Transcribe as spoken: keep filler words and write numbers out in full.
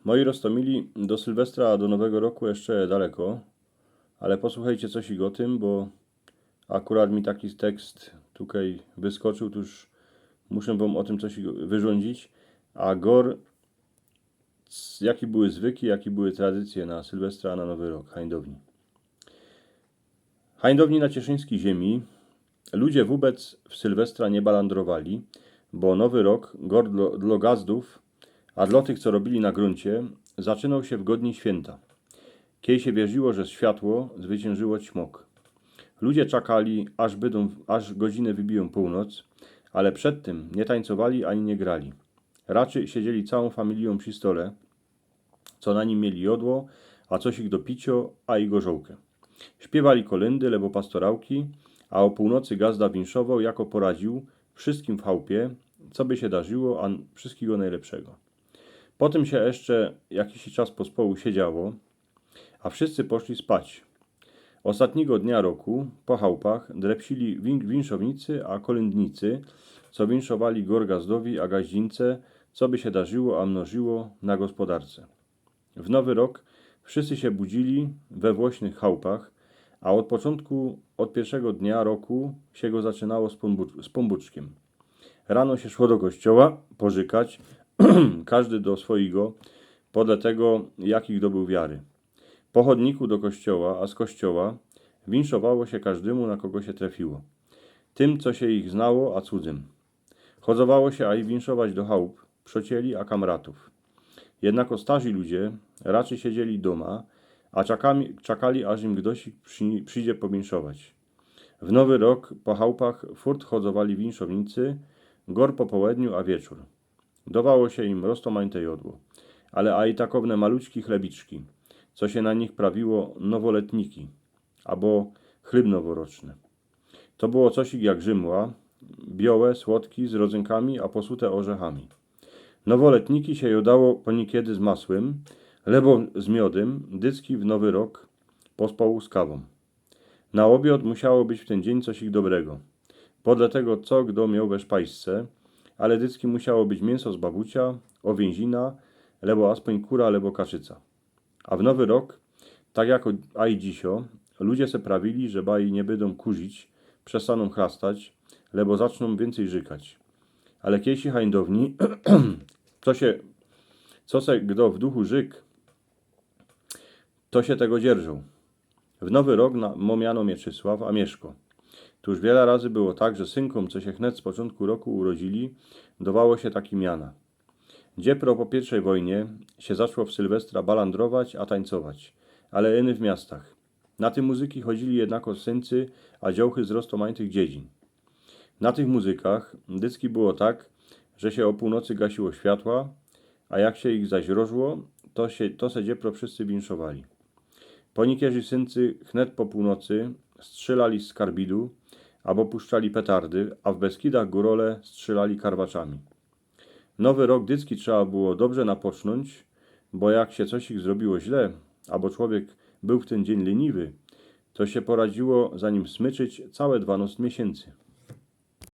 Moi roztōmili, do Sylwestra, a do Nowego Roku jeszcze daleko, ale posłuchejcie coś i o tym, bo akurat mi taki tekst tukej wyskoczył, to już muszę wam o tym coś i wyrządzić. A gor, c-, jakie były zwyki, jakie były tradycje na Sylwestra, a na Nowy Rok hańdowni. Hańdowni na cieszyńskiej ziemi ludzie wóbec w Sylwestra nie balandrowali, bo Nowy Rok gor dlo, dlo gazdów, a dlo tych, co robili na gruncie, zaczynał się w godni święta, kiej się wierziło, że światło zwyciężyło ćmok. Ludzie czakali, aż, bydą, aż godziny wybiją północ, ale przed tym nie tańcowali ani nie grali. Raczej siedzieli całą familiją przy stole, co na nim mieli jodło, a coś ich do picio, a i gorzołkę. Śpiewali kolyndy, lebo pastorałki, a o północy gazda winszował, jako poradził, wszystkim w chałupie, co by się darzyło, a wszystkiego najlepszego. Potem się jeszcze jakiś czas pospołu siedziało, a wszyscy poszli spać. Ostatniego dnia roku po chałupach drepsili win-, winszownicy, a kolyndnicy, co winszowali gor gazdowi, a gaździńce, co by się darzyło, a mnożyło na gospodarce. W Nowy Rok wszyscy się budzili we włośnych chałupach, a od początku, od pierwszego dnia roku się go zaczynało z pōnbōcz-, z pōnbōczkiem. Rano się szło do kościoła porzykać, każdy do swojego, podle tego, jaki kto był wiary. Po chodniku do kościoła, a z kościoła winszowało się każdemu, na kogo się trafiło. Tym, co się ich znało, a cudzym. Chodzowało się aj winszować do chałup, przocieli, a kamratów. Jednako starzi ludzie raczej siedzieli doma, a czakami, czakali, aż im ktoś przy, przyjdzie powinszować. W Nowy Rok po chałupach furt chodzowali winszownicy, gor po połedniu, a wieczór. Dowało się im roztomańte jodło, ale aj takowne maluczki chlebiczki, co się na nich prawiło nowoletniki, abo chlyb noworoczny. To było coś jak rzymła, białe, słodki, z rodzynkami, a posute orzechami. Nowoletniki się jadało po niekiedy z masłym, lebo z miodym, dycki w Nowy Rok pospołu z kawą. Na obiad musiało być w ten dzień coś ich dobrego. Podle tego, co kto miał we szpajsce, ale dycki musiało być mięso z babucia, owięzina, lebo aspoń kura, lebo kaczyca. A w Nowy Rok, tak jako aj dzisio, ludzie se prawili, że baj nie bydą kurzić, przestaną chlastać, lebo zaczną więcej rzykać. Ale kiejsi hańdowni, co się, co se kto w duchu rzyk, to się tego dzierżą. W Nowy Rok na, mo miano Mieczysław, a Mieszko. Tuż wiele razy było tak, że synkōm, co się chnet z początku roku urodzili, dowało się taki miana. Dziepro po pierwszej wojnie się zaczło w Sylwestra balandrować, a tańcować, ale iny w miastach. Na te muzyki chodzili jednako syncy, a dziołchy z roztomańtych dziedzin. Na tych muzykach dycki było tak, że się o północy gasiło światła, a jak się ich zaś rożło, to, się, to se dziepro wszyscy winszowali. Po niekierzy syncy chnet po północy strzelali z karbidu, abo puszczali petardy, a w Beskidach górole strzelali karwaczami. Nowy Rok dycki trzeba było dobrze napocznōńć, bo jak się coś ich zrobiło źle, abo człowiek był w ten dzień leniwy, to się poradziło za nim smyczyć całe dwanōst miesięcy.